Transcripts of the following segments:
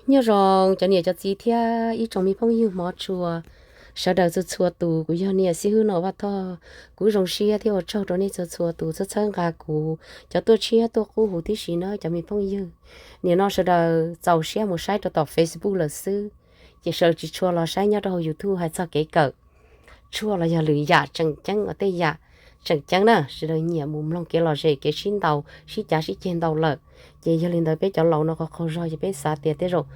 Nyob zoo cov niam cov txiv thiab ib tsoom me phooj ywg hmov tshua sawv daws txhua txhua tus. Kuv yog niam xib hwb no Vaj Thoj. Kuv zoo siab thiab ua tsaug rau nej txhua txhua tus txhawb txhawb nqa kuv, cov tuaj tshiab tuaj qub huv tib si na cov me phooj ywg. Nim no sawv daws txaus siab mus saib rau tom Facebook lawm xwb, ces sawv daws tsis tshua los saib nyob rau hauv YouTube hais txog kev kawm. Tshuaj los yog lwm yam tseem ceeb, tej yam tseem ceeb na sawv daws nyiam mus mloog kev lom zem kev sib ntaus sib cav sib ceg ntau lawm. Ces yog li ntawd peb cov laus no qaug qaug zog ces peb xav tias tej zaum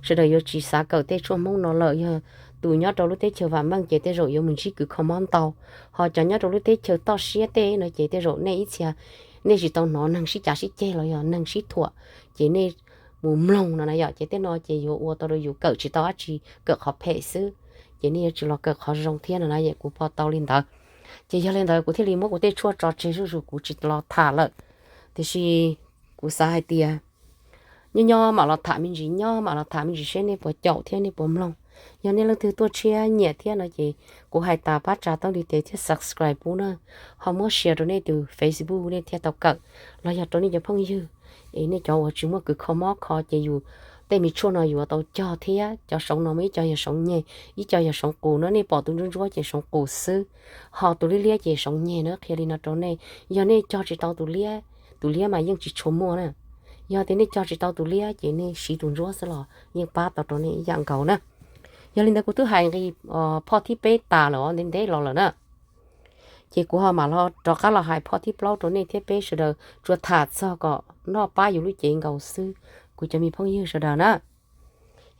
sawv daws yuav tsis xav kawm tej tshuaj Hmoob no lawm. Yog tus nyob rau lub teb chaws vam meej ces tej zaum yuav mus ntsib kws kho mob ntau, ho cov nyob rau lub teb chaws toj siab tej no ces tej zaum nej ib txhia nej tsis tau hnov neeg sib cav sib ceg los yog neeg sib thuam, ces nej mus mloog no na yom, ces tej no ces yuav ua tau rau yus kawm tsis tau dab tsi, kawm qhov phem xwb, ces nej yuav tsis los kawm qhov zoo thiab no na, kuv pom tau li ntawd. Ces yog li ntawd kuv thiaj li muab kuv tej tshuaj tso tseg zuj zus kuv tsis los tham lawm. Tiam sis kuv xav hais tias nyob nyob mam los tham me ntsis, nyob mam los tham me ntsis seb nej puas caum thiab nej puas mloog. Yog nej leej twg tuaj tshiab nyiam thiab no ces kuv hais tas pab tsa taub ntiv tes thiab subscribe pub na, ho muab share rau nej tus Facebook nej thiaj tau kawm, los yog rau nej cov phooj ywg es nej cov uas tsis muaj kws kho mob kho ces yus tej me tshuaj no yuav tau cog thiab. Cov soov no muaj ib co yog soov nyeg, ib co yog soov qus na, nej pom tus ntsuab ntsuab ces soov qus xwb, ho tus liab liab ces soov nyeg na. Qhia li no rau nej, yog nej cog tsis tau tus liab, tus liab mas yeej tsis tshua muaj na. Yog tias nej cog tsis tau tus liab ces nej siv tus ntsuab xwb los yeej pab tau rau nej ib yam nkaus na. Yog li ntawd kuv twb hais nqi phoj thib peb tas lawm os, ntev ntev los lawm na. Ces kuv ho mam los rov qab los hais phoj thib plaub rau nej thiab peb sawv daws tsuas tham txog kom noj pab yus lub cev nkaus xwb, kuv cov me phooj ywg sawv daws na.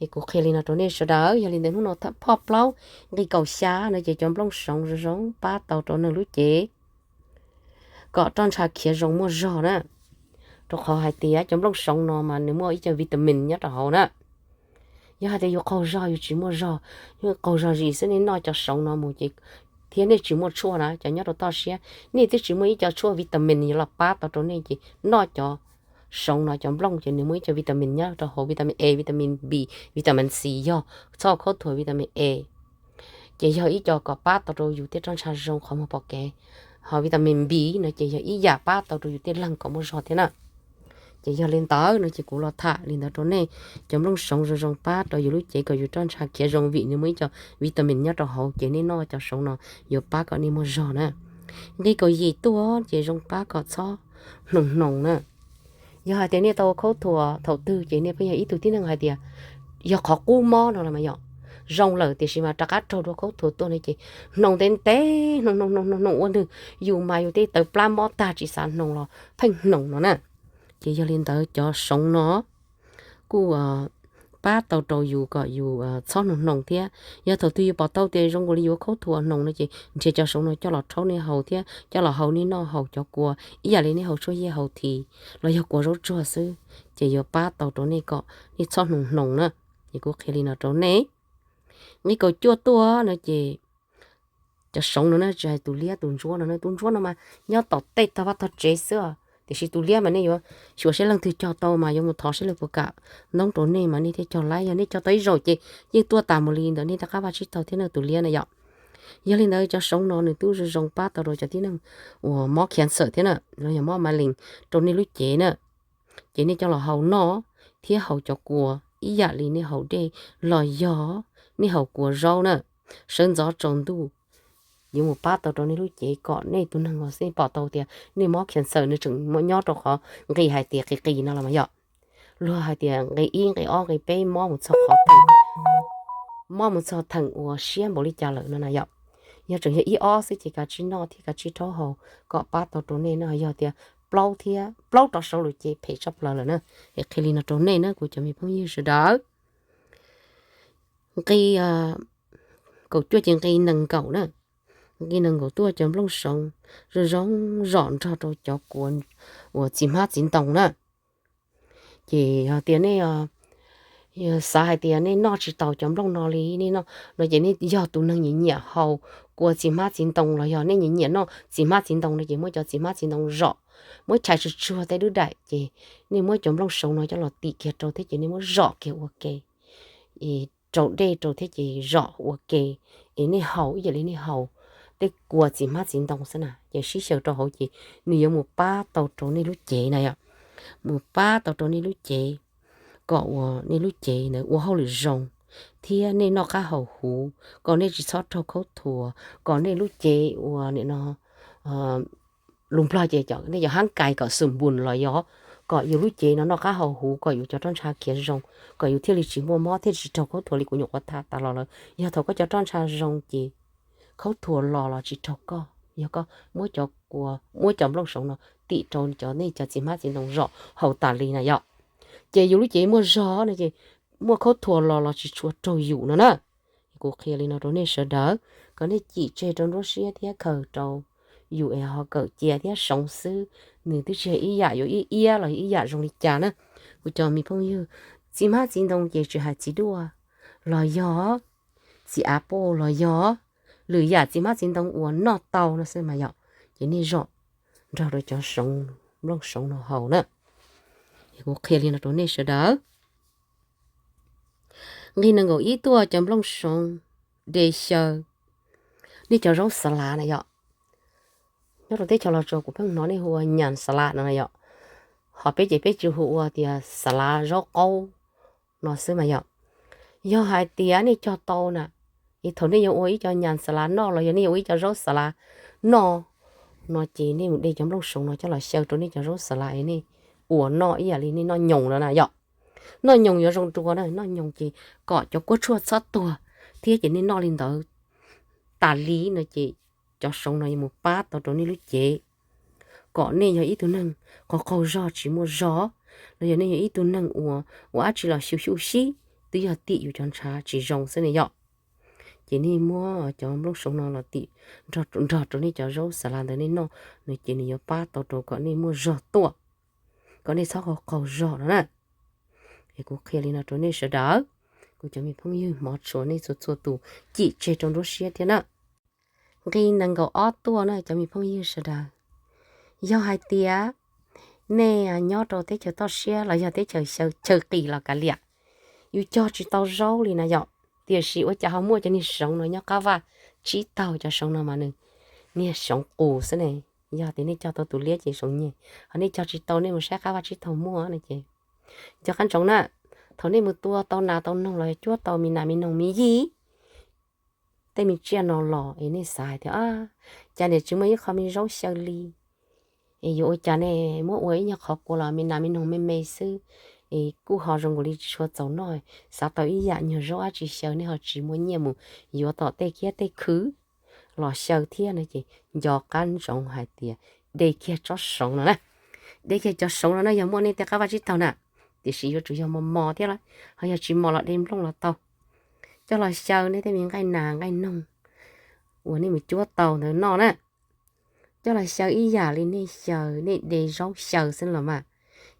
Es kuv qhia li no rau nej sawv daws, yog li ntawd hnub no phoj plaub nqi kaum xya no ces cov nplooj soov zoo zoo pab tau rau neeg lub cev kom roj ntsha khiav zoo muaj zog na. Rau qhov hais tias cov nplooj soov no mas nws muaj ib co vitamin nyob rau hauv na. Yog hais tias yus qaug zog yus tsis muaj zog, yus qaug zog zis xwb nej noj cov soov no mus ces thiab nej tsis muaj tshuaj na, cov nyob rau toj siab, nej twb tsis muaj ib co tshuaj vitamin yuav los pab tau rau nej ces noj cov soov no, cov nplooj ces nws muaj ib co vitamin nyob rau hauv, vitamin A, vitamin B, vitamin C, yog txhob khaub thuas vitamin A. Ces yog ib co kom pab tau rau yus tej roj ntsha zoo qhov muag pom kev, ho vitamin B no ces yog ib yam pab tau rau yus tej leeg kom muaj zog thiab na. Ces yog li ntawd no ces kuv los tham li ntawd rau nej, cov nplooj soov zoo zoo pab rau yus lub cev kom yus roj ntsha khiav zoo vim nws muaj ib co vitamin nyob rau hauv, ces nej noj cov soov no yuav pab kom nej muaj zog na. Nqi kaum yim tuaj ces zoo pab kom txhob hnoos hnoos na. Yog hais tias nej tau khaub thuas thaum twg ces nej pheej yog ib tug tib neeg hais tias yog qhov qub mob no los mas yom, zoo lawm tiam sis mas rov qab raug dua khaub thuas tuaj no ces hnoos ntev ntev, hnoos hnoos hnoos hnoos ua ntwg, yus mas yus tej tawv plab mob tag tsis xav hnoos los pheej hnoos no na. Ces yog li ntawd cov soov no kuj pab tau rau yus kom yus txhob hnoos hnoos thiab. Yog thaum twg yus pom tau tias zoo nkaus li yus khaub thuas hnoos no ces nrhiav cov soov no coj los rhaub nej haus thiab coj los hau nej noj haus cov kua ib yam li nej haus tshuaj yiaj haus this los yog kua zaub tsuag xwb, ces yuav pab tau rau nej kom nej txhob hnoos hnoos na. Es kuv qhia li no rau nej. Nqi kaum cuaj tuaj no ces cov soov no na, tsis hais tus liab tus ntsuab no na, tus ntsuab no mas nyob tom tej tog vaj tog tsev xwb os, tiam sis tus liab mas nej yuav xyuas seb leej twg cog tau mas yuav mus thov seb leej puas kam ntoob rau nej mas nej thiaj cog laib. Yog nej cog tau ib zaug ces yeej tuaj tas mus li ntawd, nej rov qab vaj tsib taug thiab na tus liab na yom. Yog li ntawd cov soov no nws twb zoo zoo pab tau rau cov tib neeg uas mob cancer thiab na, los yog mob malees rau nej lub cev na. Ces nej coj los hau noj thiab haus cov kua ib yam li nej haus dej los yog nej haus kua zaub na. Sawv ntxov tsaus ntuj yuav mus pab tau rau nej lub cev kom nej tus neeg uas xij pom tau tias nej mob cancer nws tseem nyob rau qhov nqi hais tias qis qis no los mas yom. Luag hais tias nqi ib nqi ob nqi peb mob mus txog qhov theem, mob mus txog theem uas siab npaum li cas lawm no na yom. Yog tseem yog ib ob xwb ces kav tsij noj thiab kav tsij rhaub haus kom pab tau rau nej na. Yog tias plaub thiab plaub rov saud lawm ces phem tshaj plaws lawm na. Es qhia li no rau nej na kuv cov me phooj ywg sawv daws. Nqi kaum cuaj ces nqi nees nkaum na. Nqi nees nkaum tuaj cov nplooj soov zoo zoo zom nrog rau cov kua uas txiv hmab txiv ntoo na. Ces yog tias nej xav hais tias nej noj tsis tau cov nplooj no li, nej noj no ces nej yog tus neeg nyiam nyiam haus kua txiv hmab txiv ntoo los yog nej nyiam nyiam noj txiv hmab txiv ntoo no ces muab cov txiv hmab txiv ntoo zom, muab chais tsuag tsuag tej dub daim ces nej muab cov nplooj soov no coj los tim kiag rau thiab ces nej muab zom kiag ua ke, rau dej rau thiab ces zom ua ke, es nej haus ib yam li nej haus tej kua txiv hmab txiv ntoo xwb na. Ces sib xyaw rau hauv ces nws yuav mus pab tau rau nej lub cev na yom, mus pab tau rau nej lub cev kom uas nej lub cev ntawd ua hauj lwm zoo, thiab nej noj qab haus huv, kom nej tsis txhob raug khaub thuas, kom nej lub cev uas nim no lus Nplog ces nej cov hab kais kom xum npus los yog kom yus lub cev no noj qab haus huv, kom yus cov roj ntsha khiav zoo, kom yus thiaj li tsis muaj mob thiaj tsis raug khaub thuas li kuv nyuam qhuav tham tas los lawm. Yog thaum koj cov roj ntsha zoo ces khaub thuas los los tsis raug koj, yog koj muab cov kua, muab cov nplooj soov no tim rau cov nej cov txiv hmab txiv ntoo zom haus tas li na yom. Ces yus lub cev muaj zog no ces muaj khaub thuas los los tsis tshua raug yus no na. Kuv qhia li no rau nej sawv daws, kom nej cim tseg rau nruab siab thiab khaws rau yus es ho kawm cia thiab soov xwb. Nws twb tsis hais ib yam yuav ib iab los ib yam zoo li cas na. Kuv cov me phooj ywg, txiv hmab txiv ntoo ces tsis hais txiv duaj los yog txiv av puj los yog lwm yam txiv hmab txiv ntoo uas noj tau no xwb mas yom, ces nej zom nrog rau cov soov, nplooj soov no haus na. Kuv qhia li no rau nej sawv daws. Nqi nees nkaum ib tuaj cov nplooj soov de xyaw nej cov zaub xav lav na yom. Nyob rau teb chaws Los Tsuas kuv pheej hnov nej hu ua nyas xav lav no na yom. Ho peb ces peb tsis hu ua tias xav lav zaub qaub no xwb mas yom. Yog hais tias nej cog tau na, es thaum nej yuav ua ib co nyas xav lav noj los yog nej yuav ua ib co zaub xav lav noj no ces nej mus de cov nplooj soov no coj los xyaw rau nej cov zaub xav lav es nej ua noj ib yam li nej noj nyoos no na yom. Noj nyoos yuav zoo dua na, noj nyoos ces kom cov kuab tshuaj txhob tuag thiab ces nej noj li ntawd tas li no ces cov soov no yuav mus pab tau rau nej lub cev, kom nej yog ib tug neeg qaug qaug zog tsis muaj zog, los yog nej yog ib tug neeg uas ua dab tsi los xyu xyu xib, twb yog tim yus cov ntshav tsis zoo xwb ne yom. Ces nej muab cov nplooj soov no los tim nrog rau nej cov zaub xav lav ntawd nej noj no ces nws yuav pab tau rau kom nej muaj zog tuaj, kom nej txhob qaug qaug zog no na. Es kuv qhia li no rau nej sawv daws, kuv cov me phooj ywg hmov tshua nej txhua txhua tus cim tseg rau nruab siab thiab na. Nqi nees nkaum ob tuaj na cov me phooj ywg sawv daws. Yog hais tias nej nyob rau teb chaws toj siab los yog teb chaws chaw qis los kav liam, yus cog tsis tau zaub li na yom, tiam sis ua cas ho muaj cov niag soov no nyob qab vaj tsib taug, cov soov no mas nws niag soov qus xwb ne. Yog tias nej cog tau tus liab ces soov nyeg, ho nej cog tsis tau nej mus saib qab vaj tsib taug muaj no ces cog qab ntsoov na. Thaum nej mus tua tau nas tau noog los cuab tau me nas me noog me yij tej me tsiaj no los es nej xav hais tias cas niam tsis muaj ib qho me zaub xyaw li, es yuav ua cas ne, muab ua ib nyuag qhov kua los me nas me noog me me xwb, es kuj ho zoo nkaus li tsis tshua txaus noj, xav tau ib yam nyuag zaub dab tsi xyaw nej ho tsis muaj nyiaj mus yuav tom tej kiab tej khw los xyaw thiab no ces nco qab ntsoov hais tias de kiag tsob soov no na. De kiag cov soov no na, yog muaj nej tej qab vaj tsib taug na, tiam sis yuav tsum yog mos mos thiab los ho yog tsis mos los de nplooj los tau. Coj los xyaw nej tej me nqaij nas nqaij noog uas nej mus cuab tau ntawd noj na. Coj los xyaw ib yam li nej xyaw, nej de zaub xyaw xwb los mas,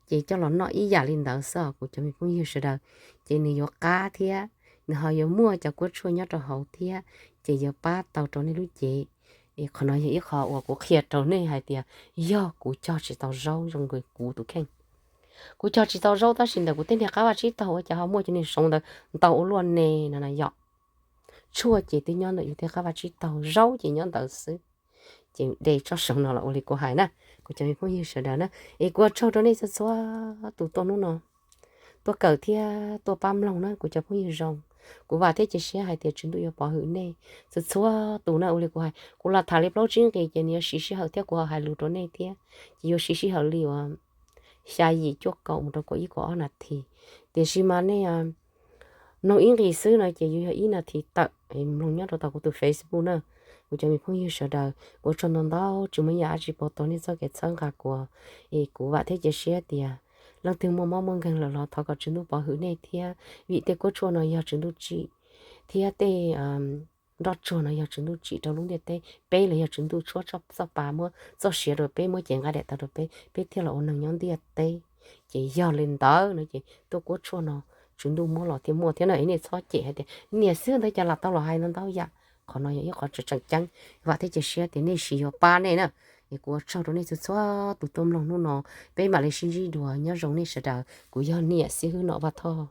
ces coj los noj ib yam li ntawd xwb os kuv cov me phooj ywg sawv daws. Ces nws yuav qab thiab nws ho yuav muaj cov kuab tshuaj nyob rau hauv thiab, ces yuav pab tau rau nej lub cev. Es qhov no yog ib qho uas kuv qhia rau nej hais tias yog kuv cog tsis tau zaub zoo nkaus kuv tus kheej. Kuv cog tsis tau zaub tab sis ntawm kuv tej niag qab vaj tsib taug ua cas ho muaj cov niag soov ntawd ntau ua luaj ne no na yom. Tshuaj ces twb nyob ntawm yus tej qab vaj tsib taug, zaub ces nyob ntawd xwb. Ces de tsob soov no los ua li kuv hais na, kuv cov me phooj ywg sawv daws na. Es kuv ua tsaug rau nej txhua txhua tus tuaj hnub no tuaj kawm thiab tuaj pab mloog na kuv cov phooj ywg zoo. Kuv vam thiab cia siab hais tias tswv ntuj yuav pov hwm nej txhua txhua tus na. Ua li kuv hais, kuv los tham li plaub tsib nqis ces nws yuav siv sij hawm thiab kuv ho hais lus rau nej thiab, ces yuav siv sij hawm li uas xya yim cuaj kaum mus rau kaum ib kaum ob nas this. Tiam sis mas nej mloog ib nqis xwb no ces yuav yog ib nas this tawm. Mloog nyob rau tom kuv tus Facebook na. Kuv cov me phooj ywg sawv daws, ua tsaug ntau ntau, tsis muaj ib yam dab tsi pauv tau nej txoj kev txhawb nqa kuv. Es kuv vam thiab cia siab tias leej twg muaj mob muaj nkeeg lawm los thov kom tswv ntuj pov hwm nej thiab, vim tej kuab tshuaj no yog tswv ntuj tsim thiab tej nroj tsuag no yog tswv ntuj tsim rau lub ntiaj teb. Peb los yog tswv ntuj tshuab txoj pa muab txoj sia rau peb, muab cev nqa daim tawv rau peb, peb thiaj los ua neeg nyob ntiaj teb. Ces yog li ntawd no ces tuaj kuab tshuaj no tswv ntuj muab los thiaj muaj thiab na. Es nej txhob cem hais tias niam xwb ntawd cas lam tau los hais no ntau yam. Qhov no yog ib qhov tseem ceeb, vam thiab cia siab tias nej siv yuav pab nej na. Es kuv ua tsaug rau nej txhua txhua tus tuaj mloog hnub no, peb mam li sib ntsib dua, nyob zoo nej sawv daws. Kuv yog niam Xib Hwb Nom Vaj Thoj.